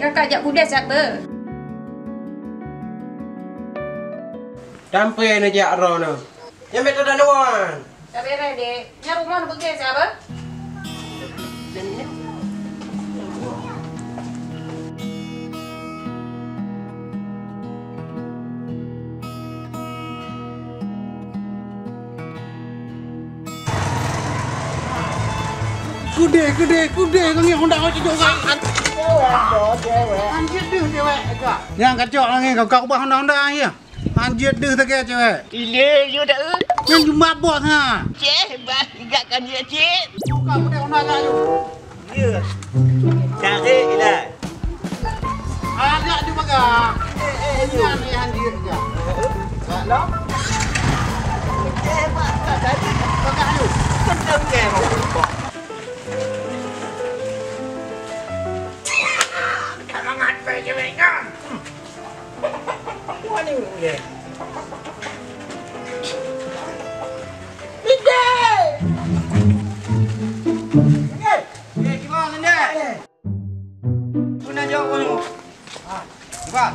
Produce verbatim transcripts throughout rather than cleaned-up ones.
Kakak jak budeh siat beu. Sampai neujak droeneuh. Nyan bèk teudanuan. Ka beres, Dek. Nyan rumoh neubeugèt siat beu? Keudeh, keudeh, keudeh, ngon Honda kau cicok kai. Anjir deuh cewek, Eka. Nyang kacok lagèe kau, kau ubah Honda-Honda, ya. Anjir deuh teuke cewek. Ile, you dah, eh? Nyan jumpa bos, ha. Ceh, bah, tiga kan dia, cik. Buka, buka Honda dah, you. Ya. Cari, Ilai. Ada di pegang. Eh, eh, eh, you. Nyan, eh, anjir, ya. Pak, lo. Eh, Pak, tak jadi. Pegang, you. Kencang, eh, Pak. Kalangan cewek nyan. Wah, ni ulèe. Linde! Linde! Eh, gimana, Linde? Guna jawab kau ni. Ah, buka.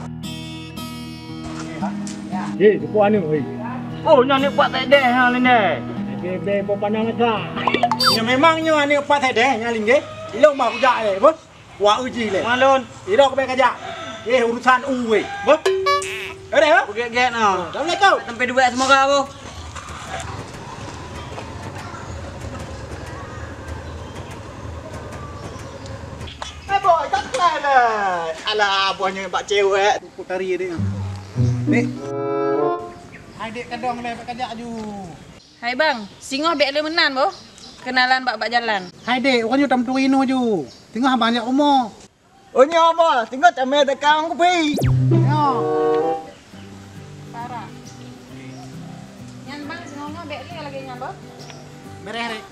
Eh, tu pun anu, eh. Oh, nyan ni Pak Tek Deh, ha, Linde. Linde, be, be, pandang aja. Ya, memang nyoe aneuk Pak Tek Deh, nyan Linde. Ilong mah kujak, eh, bos. Wah, uji lé. Malon. Ira keubai kajak. Eh, urusan u weh. Boh. Ada ya? Gèt-gèt na. Assalamualaikum. Sampai dua semoga, boh. Eh, boy, tak kena lah. Alah, bohnya bak cewek. Putari dia. Ni. Hai dek kadang lé bak kajak aju. Hai bang, singoh bèk lé meunan boh. Keunalan bak, bak jalan. Hai dek, uroe nyoe tam turi inoe ju. Singoh abang jak rumoh. Oh nyoe boh, singoh tamè teuka ngon kupi. Nyoe. Parah. Nyan bang, singoh nyoe bèk lé lagèe nyan boh. Bereh rek.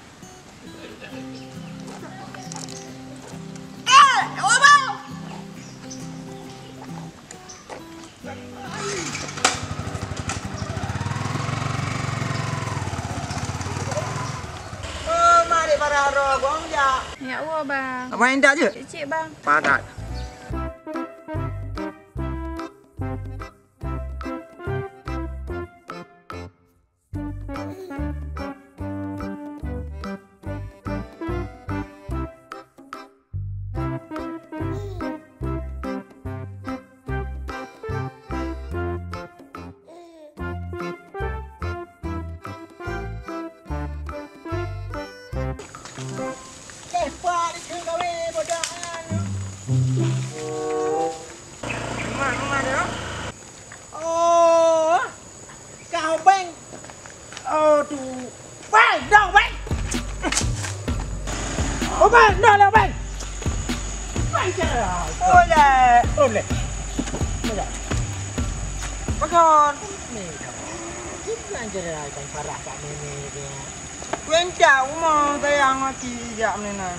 Eh, awak bang. Oh, mari para roh gong jak. Ya Allah, bang. Apa yang tak je? Cik-cik, bang. Padat. Oh, kau bang. Aduh. Bang, dong, bang. Oh, bang, dong, dong, bang. Bang, cara. Oleh. Oleh. Oleh. Bagon. Ni. Kita cara ikan parah kat ni, ni, ni. Kuenca umur sayang mati jak menan.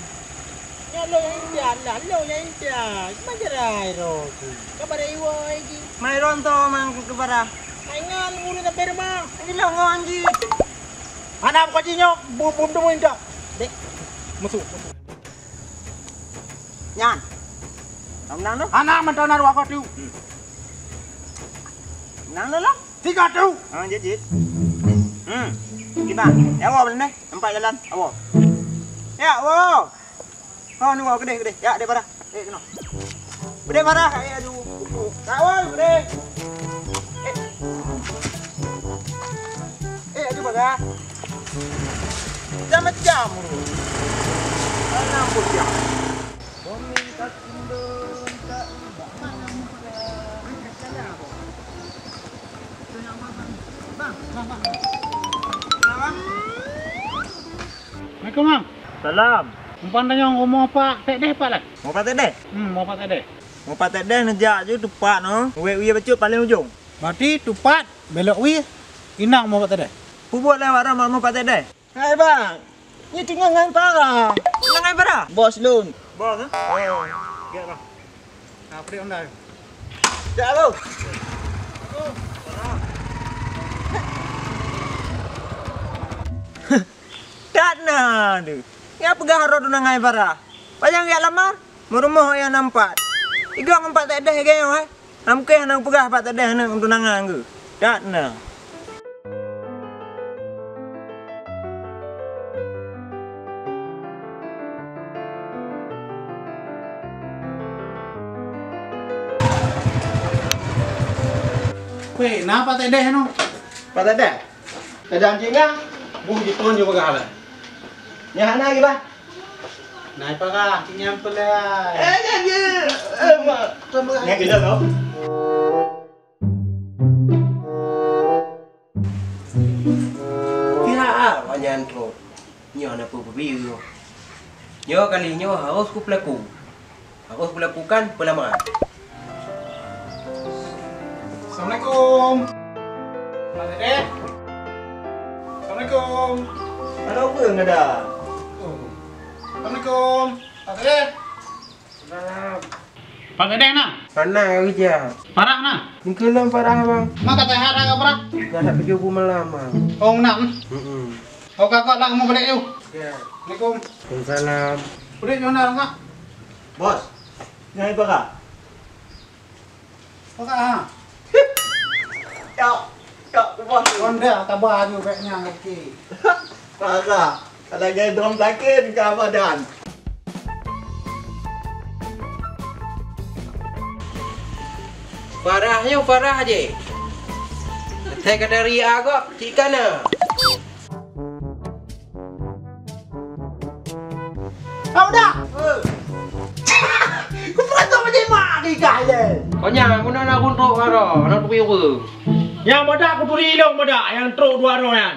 Nyoe lôn intat lah, lôn intat. Cuma jerai roh tu. Ka pada iwa lagi. Mai ronto mang kepara. Mai ngon urus sampai rumah. Ini lah ngon ji. Anak buka ji nyoe, bum bum tu intat. Dek. Masuk, masuk. Nyan. Kamu nang tu? Anak mentona dua kotu. Hmm. Nang tu lah. Tiga tu. Ha, jit, jit. Hmm. Kiban. Ya, awak boleh deh. Nampak jalan. Awak. Ya, awak. Ha, ni awak gede, gede. Ya, dek parah. Eh, kena. Gede parah. Eh, aduh. Tak awak gede. Eh. Eh, aduh, parah. Macam-macam. Anak bujang. Assalamualaikum, Bang. Salam. Umpan tanyong rumoh Pak Tek Deh pat lah? Rumoh Pak Tek Deh? Hmm, rumoh Pak Tek Deh. Rumoh Pak Tek Deh neujak ju teupat noh. Wèt wie bacut paleng ujong. Berarti teupat belok wie inong rumoh Pak Tek Deh. Peubuet lé wak rumoh Pak Tek Deh. Hai bang, nyoe teungoh ngai para. Teungoh ngai para? Bos lôn. Bos, eh? Oh, gèt bang. Nah, perik Honda. Jak lu. That na deh. Nyang peugah harôh teungoh ngai para. Panyang jak lamar, meurumoh nyang nampat. Igong ngon Pak Tek Deh lagèe nyoe, eh? Hana mungken hana peugah Pak Tek Deh aneuk tunangan geuh. That na. Weh, na Pak Tek Deh nyoe? Pak Tek Deh? Tek Deh, cit nyan, boh jitron jeuet peugah lé. Nyan hana lagi, bah. Nai parah, cit nyan peulai. Eh, nyan je. Eh, mak. Nyan kejap tau. Pihak awak nyan trok. Nyoe na peue-peue nyoe. Nyoe kali nyoe harôh kupeulaku. Harôh kulakukan peulamaran. Assalamualaikum. Pak Tek Deh. Assalamualaikum. Hana ureueng ada. Oh. Assalamualaikum. Pak Tek Deh. Salam. Pak Tek Deh na? Hana, Rijal. Farah na? Nikeulom Farah, Bang. Maka teuhara ka Farah? Ka that tujoh ploh malam, Bang. Oh, nam? Mm-mm. Oh, kakak lah mau balik tu. Ya. Assalamualaikum. Waalaikumsalam. Udah, jom dah, Kak. Bos, nyai Farah. Farah, ha? Ya, ya, bos. Konda, tabah aju, baiknya, okey. Farah, lagèe drum sakét ka badan. Farah nyoe Farah jih. Asai ka dari agak cik kana. Kau dah. Kau pernah tahu macam mak di dah ye. Kau nyang guna nak runtuk kau dah, nak turi ureueng. Nyang bodak aku turi long bodak, nyang trok dua orang nyan.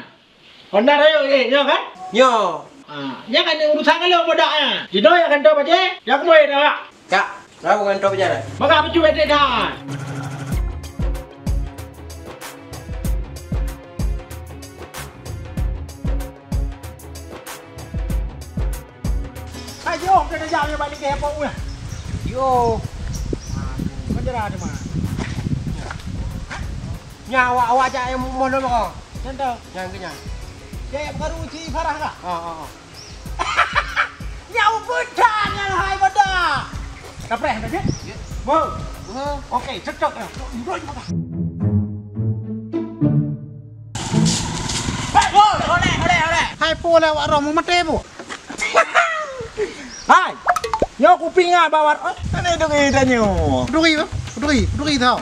Honda rayo, eh, nyoe kan? Nyoe. Ah, nyan kan urusan ngon lôn bodak nyan. Jinoe ya kantor baje, ya kemoi dah. Kak, kenapa kantor baje? Maka apa cuba dek dah? Hai, jom kita jam yang balik ke airport punya. Yo. Aduh, kan jerah ada mah. Nya awak-awak jak yang mohon dulu kau. Nyan tu. Yang kenyang. Dia yang baru si Farah kah? Ha ha ha. Nyau peucah nyan hai bodoh. Kapreh dah je? Ya. Wow. Wah. Okey, cocok dah. Duduk je makan. Hai, oleh, oleh, oleh. Hai, po lah awak roh mau mati po. Hai. Nyoe kupi ngat bawat. Oh, mana duri dah nyoe? Duri, duri, duri tau.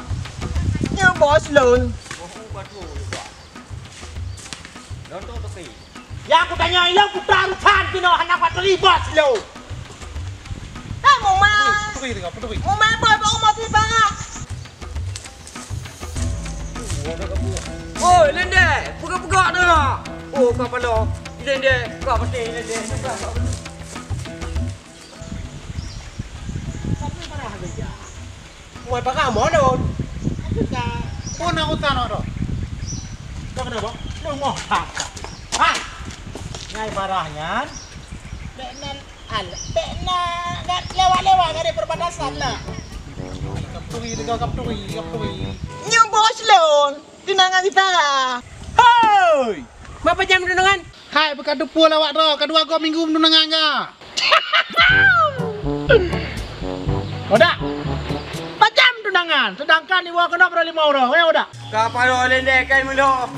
Nyoe bos lôn. Nyang kutanyong ilong putra urusan keunoe hana kuteuri bos lôn. Hai, Muma. Putui, putui tengok, putui. Muma boh bak rumoh si Farah. Oi, Lende, peugah-peugah dah. Oh, kau palo. Lende, kau pasti Lende. Tapi parah aja. Muai pakai motor. Aku tak. Pun aku tak nak dah. Kau kenapa? Lu mau tak? Ha? Ngai parah nyan. Dek nan al, dek nan lewat-lewat dari perbatasan lah. Kapturi, kapturi, kapturi. Nyoe bos lôn. Tunangan si Farah. Hoi! Mapa jam tunangan? Hai, beukadu pue lawak droe, kadua goe minggu tunangan ka. Odak. Pajam tunangan, sedangkan iwoe keunoe baroe limong uroe. Weh, Odak. Ka paloe lendeh kai mulo.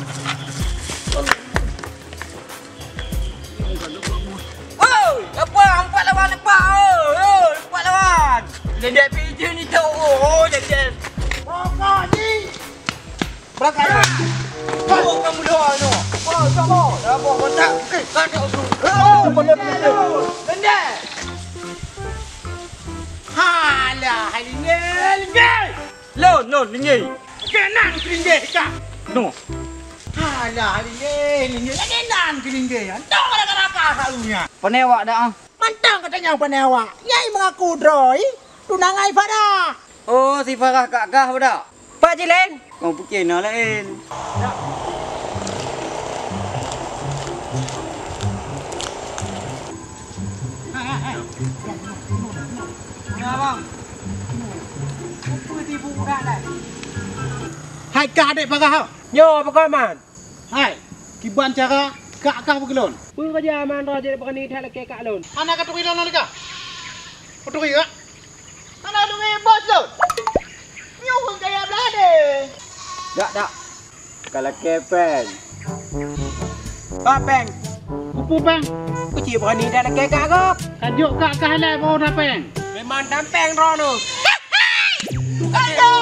Woi, apa empat lawan empat? Oi, oi, empat lawan. Lendeh pijin itu. Oh, oh, lendeh. Pokok ni. Berangkat. Oh, kamu doa tu. Oh, tak mau. Dah mau kontak. Eh, tak ada usul. Oh, boleh, boleh. Lendeh. Halah, hai lendeh, lendeh. Lon, lon, linggih. Keunan keulinggih kah? No. Alah, linggih, linggih. Keunan keulinggih. Entong raka-raka kat dunia. Pane awak dak ah? Mantong katanya pane awak. Nyai mengaku droe tunangai Farah. Oh, si Farah kak kah dak? Pak Jilen. Kau pikir na lain. Hai kah adek Farah? Nyoe apa kau man? Hai, kiban cara kak kah beugelon? Peue raja man raja berani that lagi kak lon. Anak kau turi lon lagi kah? Kau turi kak? Hana duek bos lôn. Nyoe pun kaya blah deh. Dak, dak. Ka lakée péng. Ba péng. Kupu péng. Kucik berani dak lakée kak gop. Ka jok kak ka halai baru na péng. Memang dam péng droeneuh. Kaya.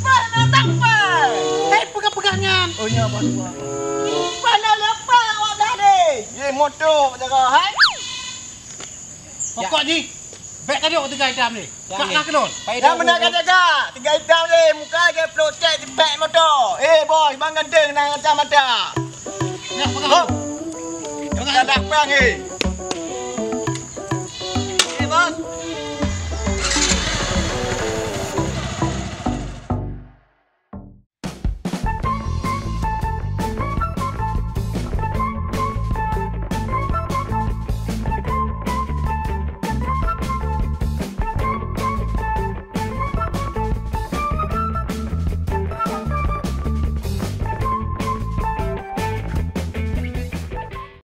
Bah na dam péng. Hei, peugah-peugah nyan. Oh, nya, bah, bah. Bah na leupah awak dah deh. Ye, moto jaga, hai. Pokok jih, bèk tajok tiga itam ni. Kak lah keudon. Dah meunan ka jaga. Tiga itam ni, muka lagèe plôk cèk jipèk moto. Eh, bos, bang ganteng na kacamata. Nyak pegang. Hop. Jangan dah perang, eh. Eh, bos.